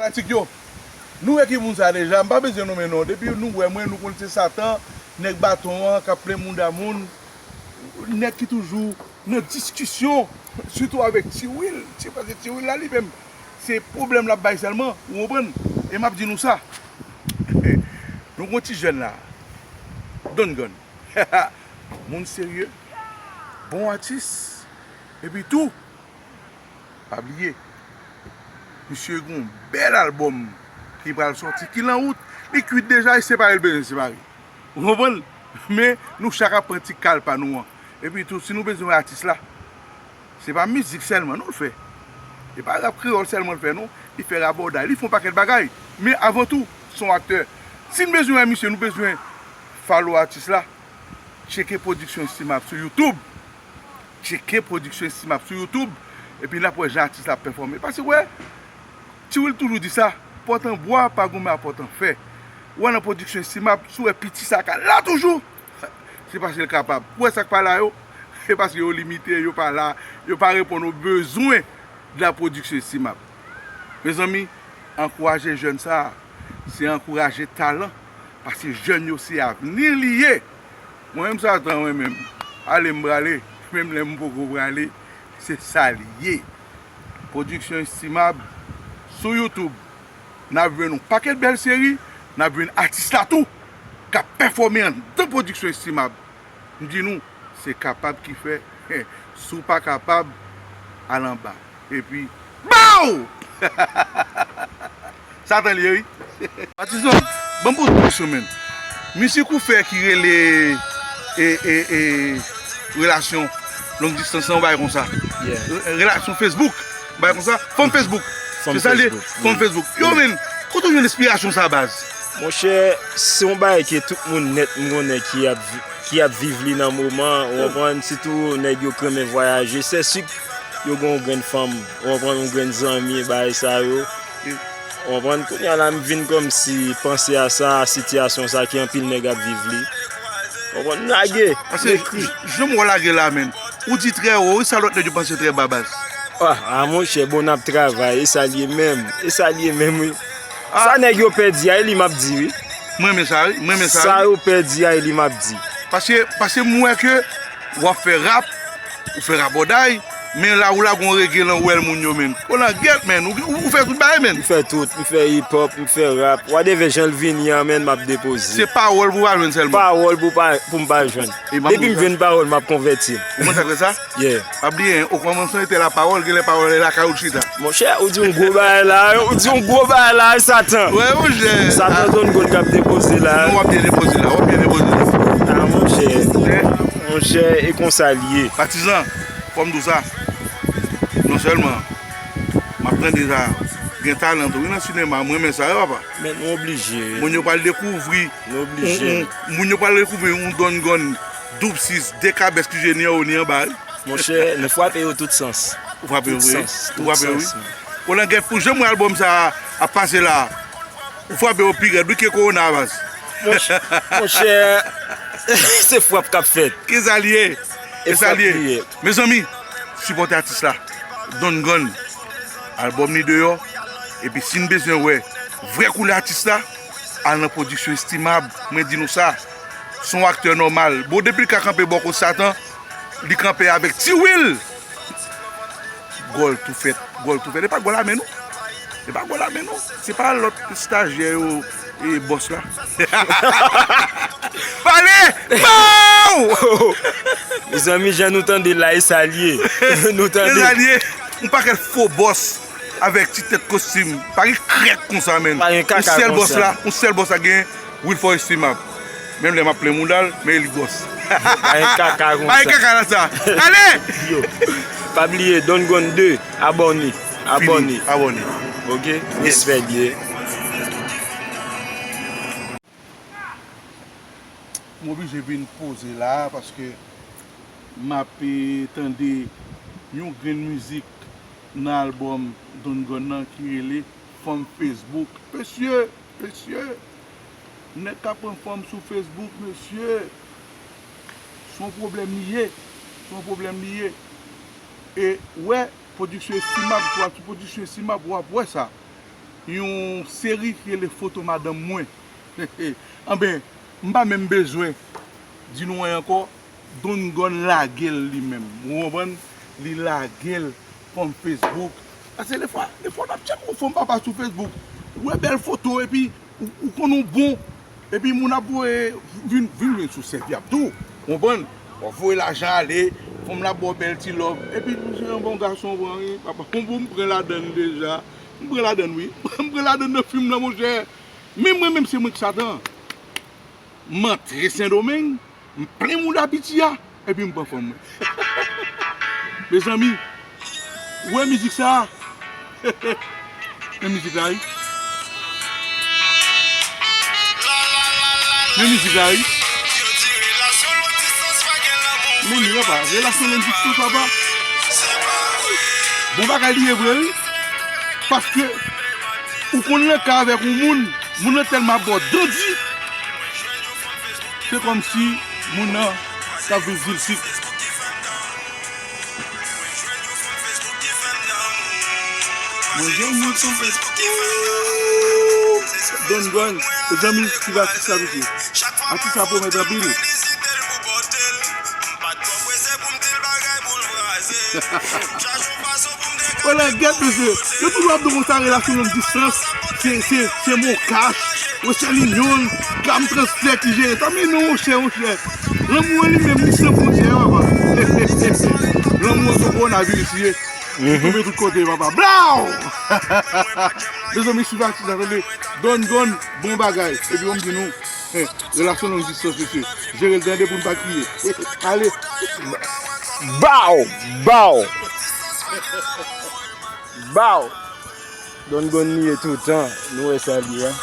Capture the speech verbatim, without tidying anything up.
Fanatik yo, nou wè ki moun sa deja, m pa bezwen nonmen non. Depi nou wè mwen, nou konn se Satan, nèg baton an, k ap plen mouda moun, nèg ki toujou nan diskisyon, sitou avèk Ti Will. Ti, paske Ti Will la, li menm, se pwoblèm l ap bay sèlman, ou konprann? E m ap di nou sa, nou gon ti jèn la, Don Gun. Moun serye, bon atis, epi tou, pa bliye, misye gon bèl albòm ki pral sòti, ki lan wout, li kwit deja, e separe l bezwen separe. Ou konprann? Men, nou chak ap pran ti kal pa nou an. Epi tou, si nou bezwen wè atis la, se pa mizik sèlman non l fè. E pa rap kreyòl sèlman l fè non. Li fè rabòday, li fè yon pakèt bagay. Men avan tou, se yon aktè. Si n bezwen wè misye, nou bezwen follow atis la. Tcheke Pwodiksyon Estimab sou YouTube. Tcheke Pwodiksyon Estimab sou YouTube. Epi n ap wè jan atis la ap pèfòme. Paske wè, Ti Will toujou di sa, pòt an bwa pa goumen a pòt an fè. Ou wè nan Pwodiksyon Estimab, si w wè piti sa ka la toujou, se paske l kapab. Ou wè sa k pa la yo, se paske yo limite, yo pa la, yo pa reponn o bezwen de la Pwodiksyon Estimab. Mezanmi, ankouraje jèn sa a, se ankouraje talan, paske jèn yo se avni li ye. Mwen menm Satan, mwen menm, ale m prale, menm lè m poko prale, se sa l ye. Pwodiksyon Estimab sou YouTube. N ap jwenn yon pakèt bèl seri, n ap jwenn atis la tou, k ap pèfòme anndan Pwodiksyon Estimab. M di nou, se kapab ki fè, si w pa kapab, al anba. Epi, baw! Satan li ye, wi. Patizan, ban m poze yon kesyon, menn. Mizik ou fè ki rele, e, e, e, relasyon long distance lan, yon bagay konsa. Yeah. Re-, relasyon Facebook, yon bagay konsa. Fanm Facebook. Fanm Se sa li ye? Facebook, Fanm wi. Facebook. Yo, Wi. menn, kote w jwenn enspirasyon sa, baz? Monchè, se yon bagay ke tout moun nèt m konnen ki ap vi-, ki ap viv li nan moman, ou konprann, sitou nèg yo k renmen vwayaje, sèsi yo gen yon grenn fanm, ou konprann, yon grenn zanmi, bagay sa yo. Ou konprann, kounye a la m vin kòmsi panse a sa, a sitiyasyon sa ke anpil nèg ap viv li. Ou konprann, m lage, m Paske ekri. j-, jan m wè w lage la, menn, ou di trè wo, wi, sa lòt nèg yo panse trè ba, baz. Ah, ah, monchè, bon, n ap travay, e sa l ye menm, e sa l ye menm, wi. Ah. Sa nèg yo pè di a, e li m ap di, wi. Mwen renmen sa, wi. Mwen renmen sa, Sa wi. yo pè di a, e li m ap di. Paske, paske m wè ke w ap fè rap, ou fè rabòday, men la ou lage yon rege lan wèl moun yo, menn. Kolangèt, menn. Ou, ou, ou fè tout bagay, menn. M fè tout. M fè hip hop, m fè rap. Whatever jan l vini an, menn, m ap depoze. Se pawòl pou w pa jwenn sèlman. Pawòl pou pa, pou m pa jwenn. E m ap Depi m jwenn pawòl, m ap konvèti. Ou konn sa k fè sa? Yeah. Pa bliye, hein, au commencement était la parole, genlè pawòl e lakay ou l chita. Monchè, ou di yon gwo bagay la, ou di yon gwo bagay la, Satan. Wè, monchè. Satan Ah. Don Gun k ap depoze la. Non, w ap byen depoze la, w ap byen depoze la. Ah, monchè. Hein? Monchè, e konsa l ye. Patizan, fò m di w sa. Non sèlman, m ap tande sa, gen talan tou, wi, nan sinema, mwen renmen sa, wi, papa. Men nou oblije. Moun yo pral dekouvri. Nou oblije. Yon, yon, moun yo pral dekouvri yon Don Gun, Doub sis, Dekabès ki jwe ni anwo ni anba, wi. Monchè, nou frape yo tout sans. Ou frape yo, Tout wi. sans, Ou tout frape yo, wi. sans, wi. Kolangèt, pou jan m wè albòm sa a ap pase la, ou frape yo pi rèd, wi, ke Kowona a, baz. Monch-, monchè, se frap k ap fèt. Ki sa l ye? E E sa frap l ye. li ye. Mezanmi, sipòte atis la. Don Gun, albòm li deyò. Epi si n bezwen wè vrè koulè atis la, al nan Pwodiksyon Estimab. Mwen di nou sa, se yon aktè nòmal. Bon, depi l ka kanpe bò kot Satan, li kanpe avèk Ti Will. Gòl tou fèt, gòl tou fèt. E pa gòl a men non. E pa gòl a men non. Se pa lòt stajyè yo, e bòs la. Pale! Pow! Mezanmi, jan nou tande la, e sa l ye. Nou tande. E sa l ye. Yon pakèt fo bòs avèk ti tèt kostim. Pa gen krèk konsa, menn. Pa gen kaka Yon sèl bòs konsa. la, yon sèl bòs la gen Wilford Estimab. Menm lè m ap plen mouda l, men li gwòs. Pa gen kaka konsa. Pa gen kaka nan sa. Ale! Yo. Pa bliye, Don Gun de, abòne. Abòne. Fini, abòne. Ok? Yes. Respè l ye. M oblije vin poze la a paske m ap, eh, tande yon grenn mizik nan albòm Don Gun nan ki rele Fanm Facebook. Mesye, mesye, nèg k ap pran fanm sou Facebook, mesye, se yon pwoblèm li ye. Se yon pwoblèm li ye. E wè, Pwodiksyon Estimab, si w al sou Pwodiksyon Estimab, w ap wè sa. Yon seri ki rele Foto Madanm Mwen. Anben, m pa menm bezwen di nou anyen ankò. Don Gun lage l li menm. Ou konprann? Li lage l fanm Facebook. Paske defwa, defwa w t ap tcheke yon fanm papa sou Facebook. Ou wè bèl foto epi ou, ou konn ou bon. Epi moun ap voye, vin, vin jwenn sou sèvyab tou. Ou konprann? W ap voye lajan ale, fanm la ba w bèl ti love. Epi misye yon bon gason, pran wi. Papa, m bon, m pran ladann deja. M pran ladann wi. M pran ladann nan fim nan, monchè. Men mwen menm, se mwen k Satan. M antre Sendomeng, m plen mouda piti a, epi m pran fanm mwen. Mezanmi, ou wè mizik sa a? Men mizik la wi. Men mizik la wi. Men li papa, relasyon long distans papa. Bon bagay li ye vre wi. Paske ou konn nan ka avèk yon moun, moun nan tèlman ap ba w dandi. Se kòmsi moun nan t ap viv ziltik. Mwen jwenn yon fanm Facebook ki fè m damou. Don Gun, zanmi, ki va sa piti. Atis sa pwomèt anpil. Wè lagèt mesye. Yo toujou ap di konsa relasyon long distans. Se, se, se mokach. Western Union, Cam Transfert ki jere sa. Men non, monchè, monchè. Lanmou an li menm, li san fwontyè, papa. Lanmou an se yon kowonaviris li ye. Li tonbe tout kote, papa. Blaw! Mezanmi, swiv atis la, tande. Don Gun, bon bagay. Epi, ban m di nou, eh, relasyon long distans, mesye. Jere l tande pou n pa kriye. Ale. Baw! Baw! Baw! Don Gun li ye toutan. Nou wè sa li ye.